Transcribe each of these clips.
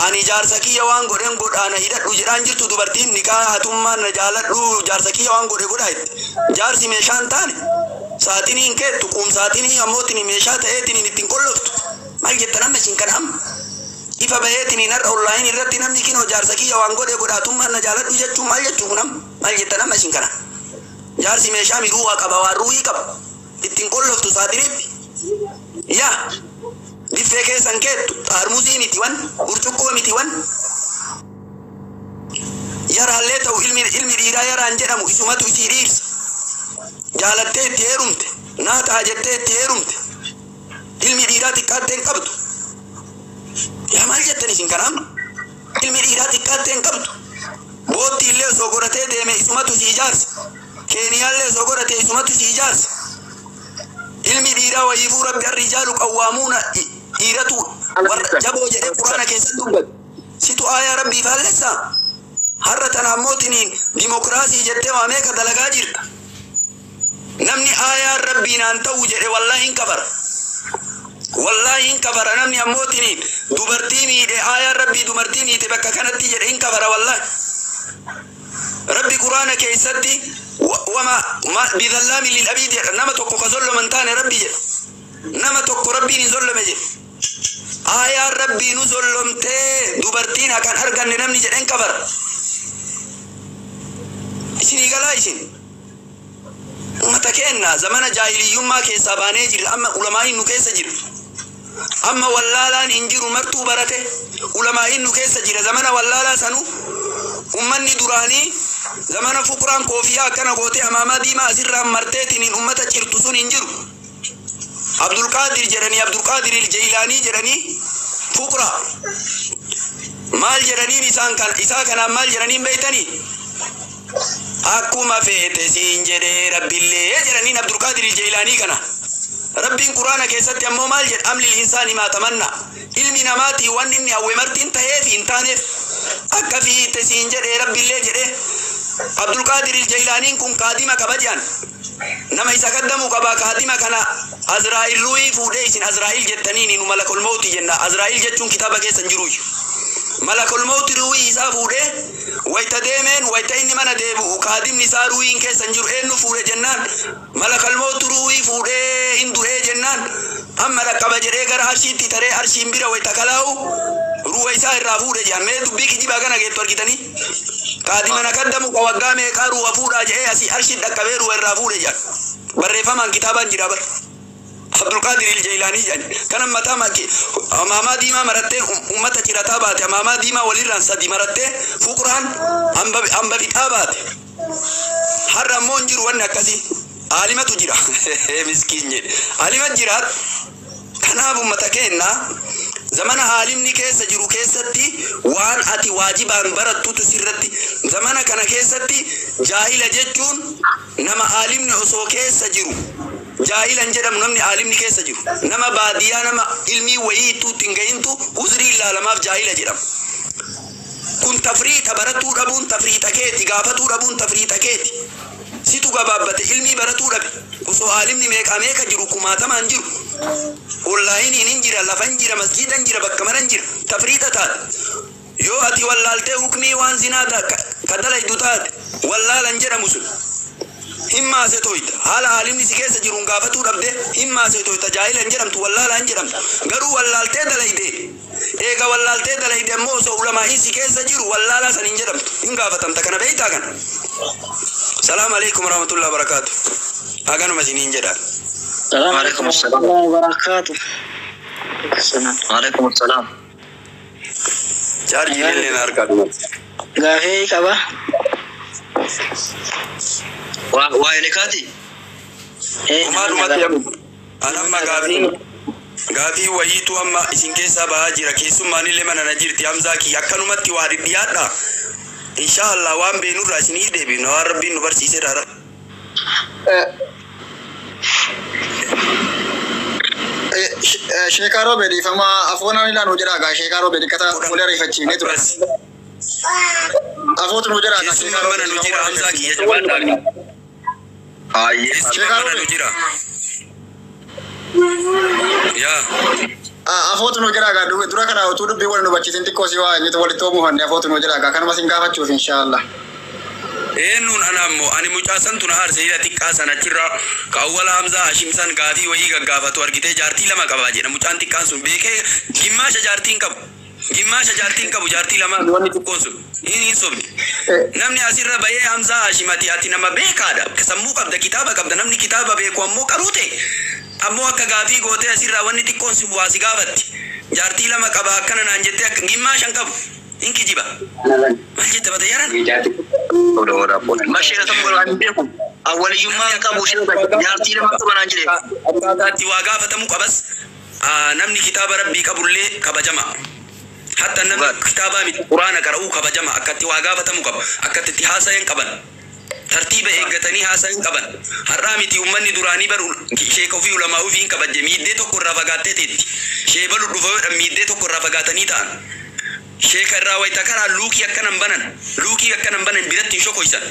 Ani jaarsa kiyya waan godhen godhaana hidhadhu jedhaan jirtu dubartiin nikaa hatummaan na jaaladhu jaarsa kiyya waan godhe godhaa itti. Jaarsi meeshaan taane saaxinii hin keettu quum saaxinii ammootiin meeshaa ta'eetiin ittiin qolloftu. Maal jettan amma isin kana amma? Ifa baheetiin har'a onlaayin irratti namni kinoo jaarsa kiyya waan godhe godhaatummaan na jaaladhu jechuun maal jechuu kun amma? Maal jettan amma isin kana? Jaarsi meeshaa miruuwaa qaba waan ruuhii qaba. Ittiin qolloftu saaxiniitti. Yaa biffee keessan keettu xaarmusii miti wan burcuqqoo miti wan yaraallee ta'u ilmi dhiiraa yaraan jedhamu isumatu isii dhiirsa. Jaalattee itti heerumte naa ta'a jettee itti heerumte ilmi dhiiraa xiqqaattee hin qabdu. Yaa maal jettan isin kana amma? Ilmi dhiiraa xiqqaattee hin qabdu. Bootti illee osoo godhatee deeme isumatu si ijaarsa. Keeniyaallee osoo godhatee isumatu si ijaarsa. Ilmi dhiiraa wayiifuu rabbi arrijaalu qawwaamuuna dhiiratu warra jaboo jedhee quraana keessatti dubbate. Situ aayaa rabbii faallessaa. Har'a tana ammootiniin dimokiraasii jettee waa meeqa dalagaa jirta. Namni aayaa rabbii naan ta'u jedhe wallaahi hin kabara. Wallaahi hin kabara namni ammootiniin dubartii miidhe aayaa rabbii dubartii miidhe bakka kanatti jedhe hin kabara wallaahi. Rabbi quraana keessatti wama bidhallaami lil abiid jedha nama tokko ka zolloman taane rabbi jedha. Nama tokko rabbiin hin zollome jedhe. Aayaa rabbii nu zollomtee dubartiin hakan arganne namni jedhen kabara. Isinii galaa isin. Ummata keenna zamana jaahiliyyummaa keessaa baanee jirra amma ulamaa'iin nu keessa jira. Amma wallaalaan hin jiru martuu barate ulamaa'iin nu keessa jira zamana wallaalaa sanuu ummanni duraanii zamana fuqraan koofiyaa akkana gootee amaamaa diimaa asirraan marteetiin ummata cirtu sun hin jiru. Abdulqaadir jedhanii Abdulqaadir Jeylaanii jedhanii fuqraa maal jedhaniin isaan kan isaa kanaan maal jedhaniin beeytanii? Akkuma feete siin jedhee rabbillee jedhaniin Abdulqaadir Jeylaanii kana. Rabbiin quraana keessatti ammoo maal jedha amlil insaani maa tamanna ilmi namaatii waan inni hawwe martiin ta'eef hin taaneef akka fiite siin jedhee rabbillee jedhee Abdulqaadir Jeylaaniin kun kaadima qaba jedhan nama isa kaddamu qaba kaadima kana Azraa'il ruuhii fuudhee isin Azraa'il jettaniin nu malakul mawti jenna Azraa'il jechuun kitaaba keessa hin jiruuyyu malakul mawti ruuhii isaa fuudhee wayta deemeen wayta inni mana deebi'u kaadimni isaa ruuhiin keessa hin jiru eenyu fuudhe jennaan malakul mawti ruuhii fuudhee hin du'ee jennaan amma dhaqqaba jedhee gara arshiitti taree arshiin bira wayta kalaa'u ruuha isaa irraa fuudhe jedhan mee dubbii kijibaa kana geettu argitanii kaadima na kaddamu ka waggaa meeqaa ruuha fuudhaa jedhee asii arshiin dhaqqabee ruuha irraa fuudhe jedhan barreeffamaan kitaabaan jira bara. Abdulqaadir Jeylaanii jedhani kana mataa amaamaa diimaa marattee ummata cirataa baate amaamaa diimaa walirraan sadi marattee fuqraan hamba fixaa baate har'a ammoo hin jiru wanni akkasii aalimatu jira miskiin jedhe aalima jira. Kanaaf ummata keenna zamana aalimni keessa jiru keessatti waan ati waajibaan barattutu sirratti zamana kana keessatti jaahila jechuun nama aalimni osoo keessa jiru jaahilan jedhamu namni aalimni keessa jiru nama baadiyyaa nama ilmii wayiitu ittiin gahintu uzrii ilaalamaaf jaahila jedhama. Kun tafriixa baratuu dhabuun tafriixa keeti gaafatuu dhabuun tafriixa keeti. Situ gabaabbate ilmii baratuu dhabe osoo aalimni meeqa meeqa jiru kumaatamaan jiru. Onlaayiniin hin jira lafan jira masjiidan jira bakka maran jira tafriixa taate. Yoo ati wallaaltee hukmii waan zinaa ka dalaydu taate wallaalan jedhamu sun. Himmaase toyta haala aalimni si keessa jiruun gaafatuu dhabde himmaase toyta jaahilan jedhamtu wallaalaan jedhamtu garuu wallaaltee dalayde eega wallaaltee dalayde ammoo osoo ulamaa'iin si keessa jiru wallaalaa san hin jedhamtu hin gaafatamta kana beeytaa kana. Salaam alaikum warahmatullahi wabarakaatu. Haganuma isiniin jedha. Salaam alaikum warahmatullahi wabarakaatu. Waalaikum salaam. Chaarjii illee na harkaa dhumate. Gaafii qaba. Waa'ee nikaati? Umaa dhumatti an amma gaafii wayiitu amma isin keessaa bahaa jira keessummaan illee mana na jirti Hamzaa kiyya akkanumatti waa dhidhiyaadha. Insha Allah waan beenurraa isinii deebinu waan rabbiin nu barsiiseera. Sheekaa Roobee dhiifama afoonaan ilaalu jedhaa gaa Sheekaa Roobee dhiqata fuula ariifachiifnee ture. Afootu nu jedhaa gaa Sheekaa Keessummaan mana Roobee nu jira Hamzaa kiyya jabaadhaa. Ayyee. Keessummaan mana nu jira. Yaa. Afootu nu jira gaa dura kana utuu dubbii wal nu hubachiisin xiqqoo si waa inni walitti oomufanne afootu nu jira gaa kanuma sin gaafachuuf inshaallah. Eenyuun ana ammoo ani mucaa santu na aarse hidha xiqqaa sana achirraa ka awwala Hamzaa Hashim san gaafii wayii gaggaafatu argitee jaartii lama qabaa jedha mucaan xiqqaan sun beekee gimmaasha jaartiin qabu gimmaasha jaartiin qabu jaartii lama wanni xiqqoon sun hin sobni namni asirra bahee Hamzaa Hashim ati nama beekaadha sammuu qabda kitaaba qabda namni kitaaba beeku ammoo qaruu ta'e ammoo akka gaafii gootee asirraa wanni xiqqoon sun waa si gaafatti jaartii lama qaba akkana naan jettee akka gimmaashan qabu hin kijiba maal jette bata yaran. Masheera tokko waan beeku. Awwaliyyummaa qabu jaartii lama qaba naan jedhe. Akkaataatti waa gaafatamu qabas namni kitaaba rabbii qabullee kabajama. Hatta namni kitaabaa miti quraana qara'uu kabajama akkatti waa gaafatamu qaba akkatti itti haasayan qaban. Tartiiba eeggatanii haasayan qaban. Har'aa miti uummanni duraanii baru sheeka ofii ulamaa ofii hin kabajje miiddee tokko irraa fagaattee teetti. Sheebalu dhufa yoo miiddee tokko irraa fagaatanii ta'an. Sheeka irraa wayita karaa luukii akkanan banan luukii akkanan banan biratti hin shokoysan.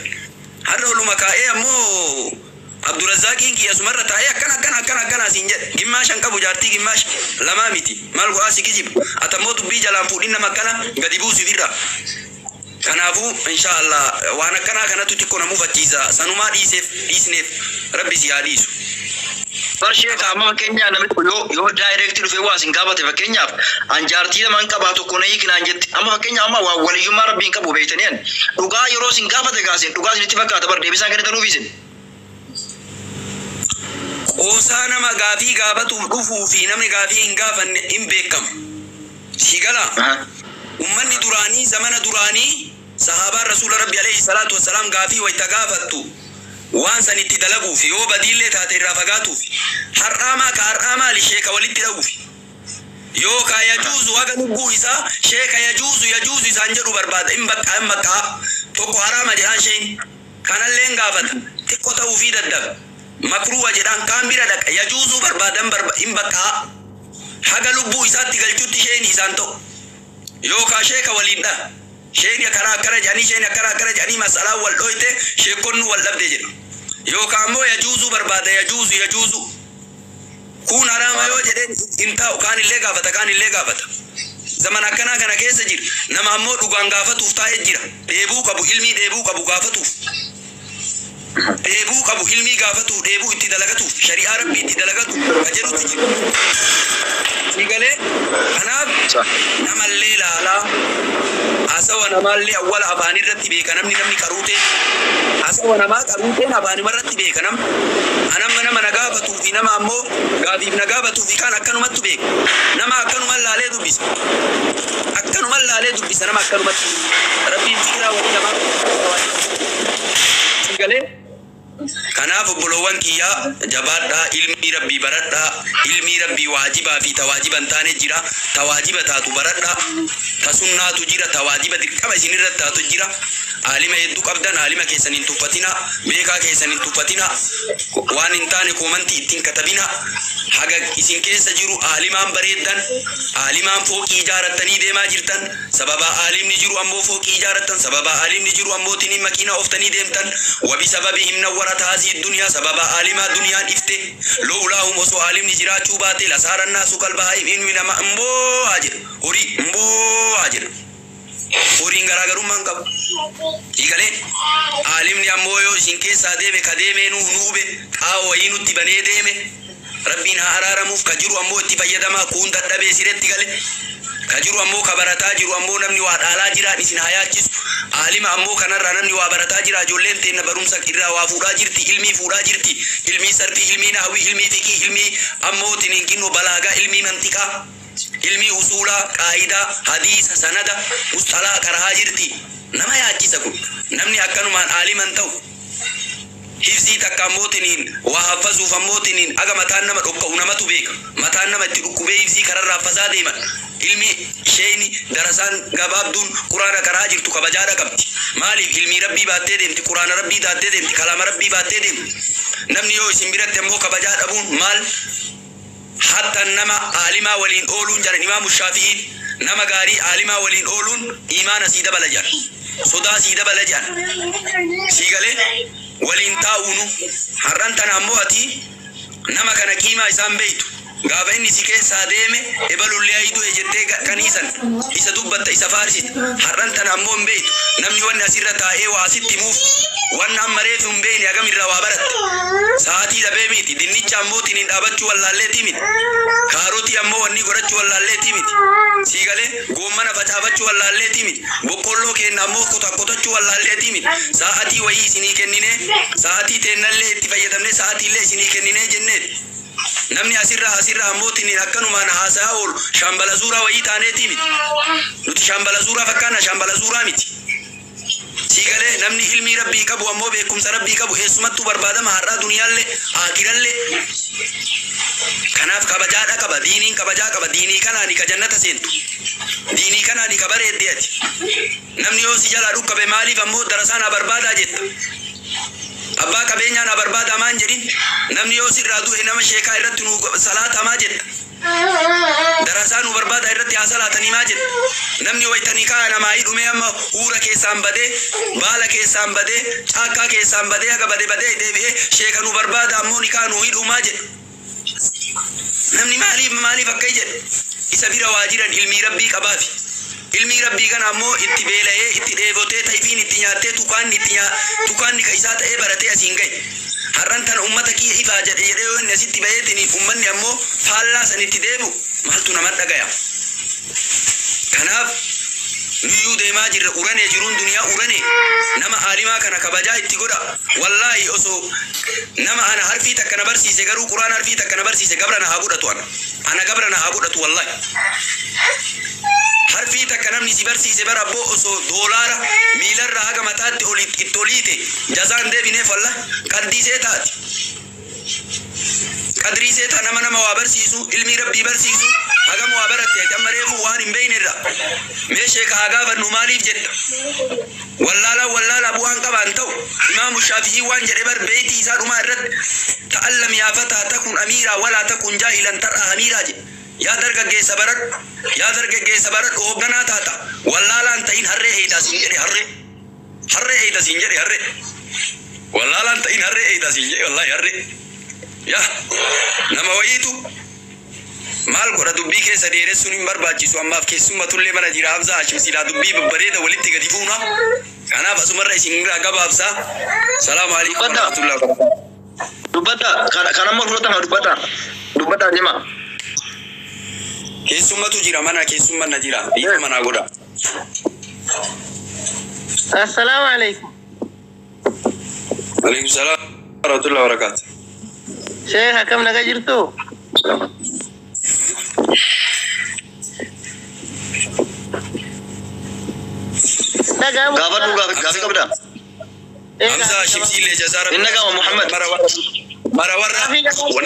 Har'a oluma kaa'ee ammoo Abdurazaaqiin kiyya sumarra taa'ee akkana akkana akkana akkana asiin jedhe gimmaashan qabu jaartii gimmaasha lamaa miti maal godhaa si kijiba ati ammoo dubbii jalaan fuudhin nama akkana gadi buusi ofirraa. Kanaafuu inshaallah waan akkanaa kanatu xiqqoo nama mufachiisa sanumaa dhiiseef dhiisneef rabbi si haa dhiisu. Bar sheeka amma fakkeenyaaf namni tokko yoo daayireektii dhufee waa sin gaafate fakkeenyaaf an jaartii lamaan qabaa tokko na hiikinaan jetti amma fakkeenyaaf amma waa waliyyummaa rabbiin qabu beektanii an dhugaa yeroo sin gaafate gaasin dhugaa isinitti fakkaata bar deebisaan kennitanuuf isin. Qoosaa nama gaafii gaafatuuf dhufuu fi namni gaafii hin gaafanne hin beekamu. Si galaa? Ummanni duraanii zamana duraanii sahaabaan rasuula rabbi alayhi salaatu wassalaam gaafii wayita gaafattu waan san itti dalaguuf yoo badiillee taate irraa fagaatuuf har'aa maa ka har'aa maali sheeka walitti dha'uuf yoo ka yajuuzu haga lubbuu isaa sheeka yajuuzu yajuuzu isaan jedhu barbaada hin bakka hin bakka tokko haraama jedhaan sheen kanallee hin gaafata xiqqoo ta'uufii daddaba makruuwa jedhaan kaan bira dhaqa yajuuzuu barbaadan hin bakka haga lubbuu isaatti galchutti sheen isaan ta'u yookaan sheeka waliin dha sheeni karaa akkana jedhanii sheeni akkana akkana jedhanii masalaa wal dhoyte sheekonni wal dhabde jedha yookaan ammoo yajuuzuu barbaada yajuuzu yajuuzu kun haraama yoo jedheen hin taa'u kaan illee gaafata kaan illee gaafata zaman akkanaa kana keessa jira nama ammoo dhugaan gaafatuuf taa'ee jira dheebuu qabu ilmii dheebuu qabu gaafatuuf dheebuu qabu ilmii gaafatuuf dheebuu itti dalagatuuf shari'aa rabbii itti dalagatuuf ka jedhutu jira. Sigalee kanaaf namallee laalaa hasawa namaallee awwala afaan irratti beeka namni namni qaruuteen hasawa namaa qaruuteen afaanuma irratti beeka nam anamma nama na gaafatuu fi nama ammoo gaafiif na gaafatuu fi kaan akkanumattu beeka nama akkanuma laalee dubbisa akkanuma laalee dubbisa nama akkanumatti rabbiin fikiraa walii namaa sigalee. Kanaaf obboloowwan kiyyaa jabaadhaa ilmii rabbii baradhaa ilmii rabbii waajibaa fi tawaajiba hin taane jira tawaajiba taatu baradhaa tasunnaatu jira tawaajiba dirqama isinirra taatu jira aalima hedduu qabdan aalima keessan hin tuffatinaa beekaa keessan hin tuffatinaa waan hin taane koomantii ittiin katabinaa haga isin keessa jiru aalimaan bareeddan aalimaan fooqii ijaarattanii deemaa jirtan sababa aalimni jiru ammoo fooqii ijaarattan sababa aalimni jiru ammoo tiniin makiina ooftanii deemtan wabi sababihim nawwarat haazii duniyaa sababa aalimaa duniyaan ifte lowlaahum osoo aalimni jiraachuu baate lasaarannaasu kalbahaa'im ilmi nama imboo haa jedha horii imboo haa jedha horiin garaagarummaa hin qabu. Hiikalee aalimni ammoo yoo isin keessaa deeme ka deemee nuuf nu hube xaa'oo wayii nutti banee deeme rabbiin haa araaramuuf ka jiru ammoo itti fayyadamaa kuun dadhabee siretti gale ka jiru ammoo ka barataa jiru ammoo namni waa dhaalaa jiraan isin haa yaachisu aalima ammoo kanarraa namni waa barataa jira ijoolleen teenna barumsa irraa waa fuudhaa jirti ilmii fuudhaa jirti ilmii sarfii ilmii nahwii ilmii fiqii ilmii ammoo tiniinkinnoo balaagaa ilmii mantiqaa ilmii usuulaa qaayidaa hadiisa sanada musxalaa qarahaa jirti nama yaachisa kun namni akkanumaan aaliman ta'u hifzii takka ammootiniin waa haffazuuf ammootiniin aga mataan nama dhokka'u namatu beeka mataan nama itti dhukkubee hifzii kararraa haffasaa deeman ilmi sheeyni darasaan gabaabduun quraana karaa jirtu kabajaadha qabdi maaliif ilmii rabbii baattee deemti quraana rabbii baattee deemti kalaama rabbii baattee deemti namni yoo isin biratti ammoo kabajaa dhabuun maal hatta nama aalimaa waliin ooluun jedhan imaamu shaafi'iin nama gaarii aalimaa waliin ooluun imaana sii dabala jedhan sodaa sii dabala jedhan sii galee waliin taa'uunu har'an tana ammoo ati nama kana qiimaa isaan beeytu Gaafa inni si keessaa deeme ebalullee ayi du'e jettee kaniisan isa dubbatta, isa faarsita. Har'an tana ammoo hin beektu. Namni wanni asirra taa'ee waa sitti himuuf wanni amma reefu hin beekne hagam irraa waa baratte. Sa'aatii dhabee miti. Dinnicha ammoo tiniin dhaabachuu wallaalleetii miti. Kaarotii ammoo wanni godhachuu wallaalleetii miti. Sii galee goommana facaafachuu wallaalleetii miti. Boqqolloo kenna ammoo qotachuu wallaalleetii miti. Sa'aatii wayii isinii kenninee, sa'aatii teennallee itti fayyadamnee, sa'aatiillee isinii kenninee jenneeti. Namni asirraa ammoo tiniin akkanumaan haasaa oolu shaambala suuraa wayii taaneetii miti. Nuti shaambala suuraa fakkaanna, shaambala suuraa miti. Sii galee namni ilmii rabbii qabu ammoo beekumsa rabbii qabu eessumattuu barbaadama, har'aa duniyaallee aakirallee. Kanaaf kabajaadha qaba. Diiniin kabajaa qaba. Diinii kanaani ka jannata seentu. Diinii kanaani ka bareedde ati. Namni yoo si jalaa dhukkabe maaliif ammoo darasaa na barbaadaa jetta? Abbaa qabeenyaa na barbaadaa maan jedhin? Namni yoo sirraa du'e nama sheekaa irratti nu salaatamaa jetta. Darasaa nu barbaada irratti haa salaatanii maa jetta? Namni waytanii kaa namaa hidhumee amma huura keessaan badee, baala keessaan badee, caakkaa keessaan badee, haga badee badee deebi'ee sheeka nu barbaada ammoo nikaa nu hidhumaa jedha. Namni maaliif akka jedhe? Isa bira waa jiran ilmii rabbii qabaafi. Ilmii rabbii kana ammoo itti beela'ee, itti dheebotee, tayfiin itti nyaattee, tukaanni ka isaa ta'ee baratee asiin gahe. Har'an tana ummata kiyya ifaa jedhe jedhee yoo inni asitti baheetiin ummanni ammoo faallaa sanitti deebi'u maaltu nama dhagaya? Kanaaf nuyyuu deemaa jirra, uranee jiruun duniyaa urane. Nama aalimaa kana kabajaa itti godha. Wallaahi osoo nama ana harfii takka na barsiise, garuu quraan harfii takka na barsiise, gabra na haa godhatu ana. Ana gabra na haa godhatu wallaahi. Harfii takka namni si barsiise bara abboo osoo doolaara miilarra haga mataatti oli itti oliite jazaan deebineef, wallaahi qaldiisee taati. Qadrii seetaa nama waa barsiisu, ilmii rabbii barsiisu, hagam waa baratte ati amma reefu waan hin beekne irra. Mee sheeka haa gaafannu maaliif jetta? Wallaalaa wallaalaa bu'aan qabaan ta'u. Imaamu Shaafi'ii waan jedhe bar beeytii isaa dhumaa irratti: "Ta'allam yaa fataa takun amiiraa walaa takun jaahilan tar'aa hamiiraa" jedhe. Yaa dargaggeessa baradhu, yaa dargaggeessa baradhu, hoogganaa taata. Wallaalaan ta'in harree eeydaa siin jedhe harree. Harree eeyda siin jedhe harree. Wallaalaan ta'in harree eeydaa siin jedhe, wallaahi harree. Yaa nama wayiitu maal godha, dubbii keessa dheeressuun hin barbaachisu. Ammaaf keessummatullee mana jira. Hamza Hashim silaa dubbii babbareeda walitti gadi fuuna. Kanaaf asumarra isin irraa gabaabsaa. Salaamu alaikum Dubbadha. warahmatullahi wabarakatuh. Dubbadha. Kan amma fudhatan dubbadha. Dubbadha deema. Keessummatu jira mana, keessumman na jira, dhiifa manaa godha. Assalaamu alaikum. Alaikum salaam warahmatullahi wabarakatuh. Sheekh, akkam naga jirtu? Dhaga'amu. Gaafadhu, gaafii qabda. Hamza Hashim siillee jazaa rabbi. Inni dhaga'ama Muhammad. Mara warra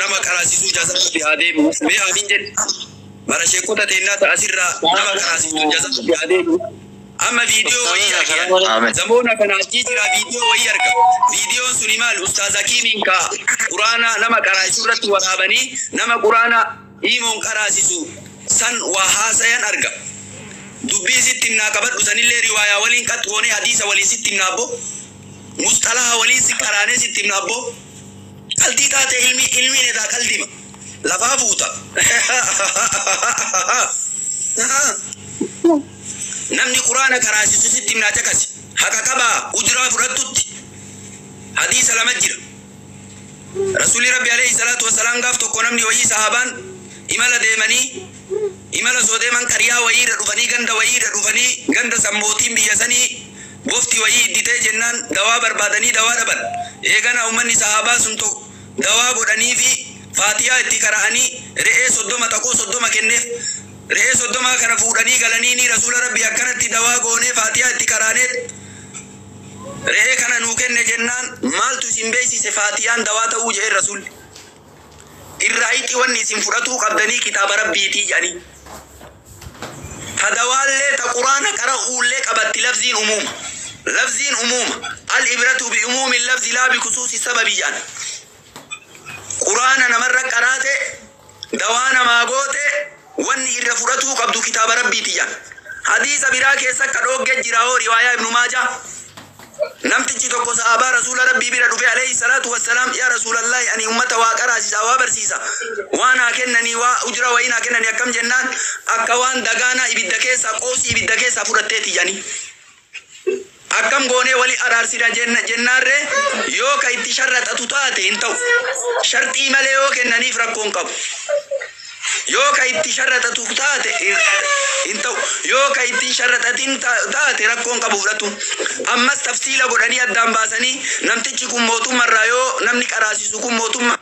nama karaasisuu jazaa rabbi haa deebi'u. Mee amiin jedhi. Mara sheekota teennaa ta'a asirraa nama karaasisuu jazaa rabbi haa deebi'u. Amma viidiyoo wayii arge. Amiin. Zamoona kana achii jira, viidiyoo wayii arga. Viidiyoon suni maal? Ustaaz Hakiimiin ka quraana nama qaraasisuu irratti waraabanii, nama quraana hiimoon qaraasisu san waa haasayan arga. Dubbii sitti himnaa qabadhu, sanillee riwaayaa waliin qaxxoonee, hadiisa waliin sitti himnaa abbo. Musxalaha waliin si qaraanee sitti himna abbo. Qalbii taate ilmi ilmiin edaa qaldima. Lafaa fuuta. Namni quraana karaasisu sitti himnaa caqasi. Haqa qabaa ujuraa fudhattutti. Hadiisa lama jira. Rasuulli Rabbi alayhi salaatu wasalaam gaaf tokko namni wayii sahabaan imala deemanii, imala soo deeman qariyaa wayiirra dhufanii, ganda wayiirra dhufanii, ganda sammootiin biyya sanii bofti wayii idditee jennaan dawaa barbaadanii dawaa dhaban. Eegana ummanni sahabaa sun tokko dawaa godhanii fi faatiyaa itti qara'anii re'ee 30, xaqoo 30 kenneef. Re'ee 30 kana fuudhanii galanii ni rasuula Rabbi akkanatti dawaa goonee faatiyaa itti qaraaneet re'ee kana nuu kenne jennaan, maaltu isin beeksise faatiyaan dawaa ta'uu jedhee rasuulli. Irraa hiixi wanni isin fudhatuu qabdanii kitaaba rabbiitii jedhanii. Ta dawaallee ta quraana qara'uullee qabatti lafziin umuuma. Lafziin umuuma. Al ibratu bi umuumi lafzi laa bi kusuusi sababi jedhan. Quraana namarra qaraate, dawaa namaa goote, wanni irra fudhatuu qabdu kitaaba rabbiiti jedhan. Hadiisa biraa keessa akka dhoogge jira hoo, riwaayaa Ibnu Maajaa. Namtichi tokko sahaabaa Rasuula Rabbii bira dhufe alayhi salaatu wassalaam, yaa Rasuulallahi, ani ummata waa qaraasisa, waa barsiisa, waan haa kennanii, waa ujra wayii naa kennanii, akkam jennaan, akka waan dagaanaa ibidda keessaa, qoosii ibidda keessaa fudhatteeti jedhanii. Akkam goonee wali araarsina jennaarree, yoo ka itti sharraxatu taate hin ta'u. Sharxii malee yoo kennaniif rakkoon qabu. Yoo ka itti sharraxatu taate hin ta'u. Yoo ka itti sharraxatin taate rakkoon qabu fudhatu. Ammas tafsiila godhanii addaan baasanii, namtichi kun mootummarraa, yoo namni qaraasisu kun mootummaa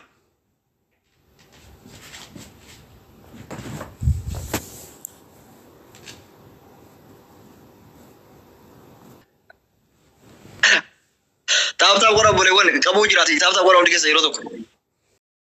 Tap tap godha, obboleewwan qabuu jiraati. Tap tap godha hundi keessa yeroo tokko.